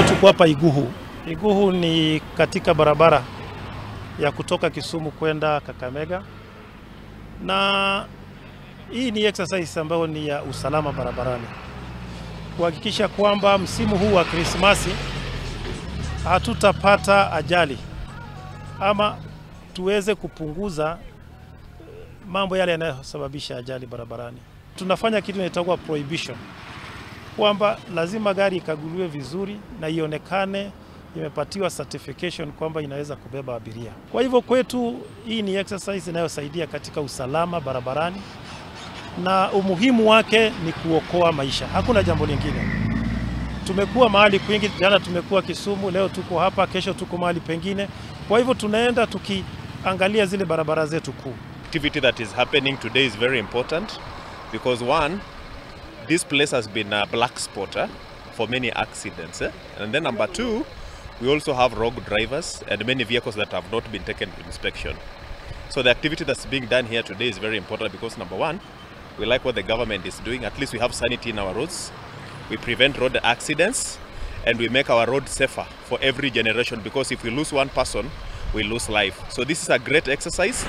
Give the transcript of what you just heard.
Leo tuko hapa Iguhu. Iguhu ni katika barabara ya kutoka Kisumu kwenda Kakamega, na hii ni exercise ambayo ni ya usalama barabarani, kuhakikisha kwamba msimu huu wa Krismasi hatutapata ajali ama tuweze kupunguza mambo yale yanayosababisha ajali barabarani. Tunafanya kitu inaitwa prohibition, kwamba lazima gari ikaguliwe vizuri na ionekane imepatiwa certification kwamba inaweza kubeba abiria. Kwa hivyo kwetu hii ni exercise inayosaidia katika usalama barabarani, na umuhimu wake ni kuokoa maisha. Hakuna jambo lingine. Tumekuwa mahali kwingi, jana tumekuwa Kisumu, leo tuko hapa, kesho tuko mahali pengine. Kwa hivyo tunaenda tukiangalia zile barabara zetu kuu. Activity that is happening today is very important because one, this place has been a black spot for many accidents. And then number two, we also have rogue drivers and many vehicles that have not been taken to inspection. So the activity that's being done here today is very important because number one, we like what the government is doing. At least we have sanity in our roads. We prevent road accidents and we make our road safer for every generation, because if we lose one person, we lose life. So this is a great exercise.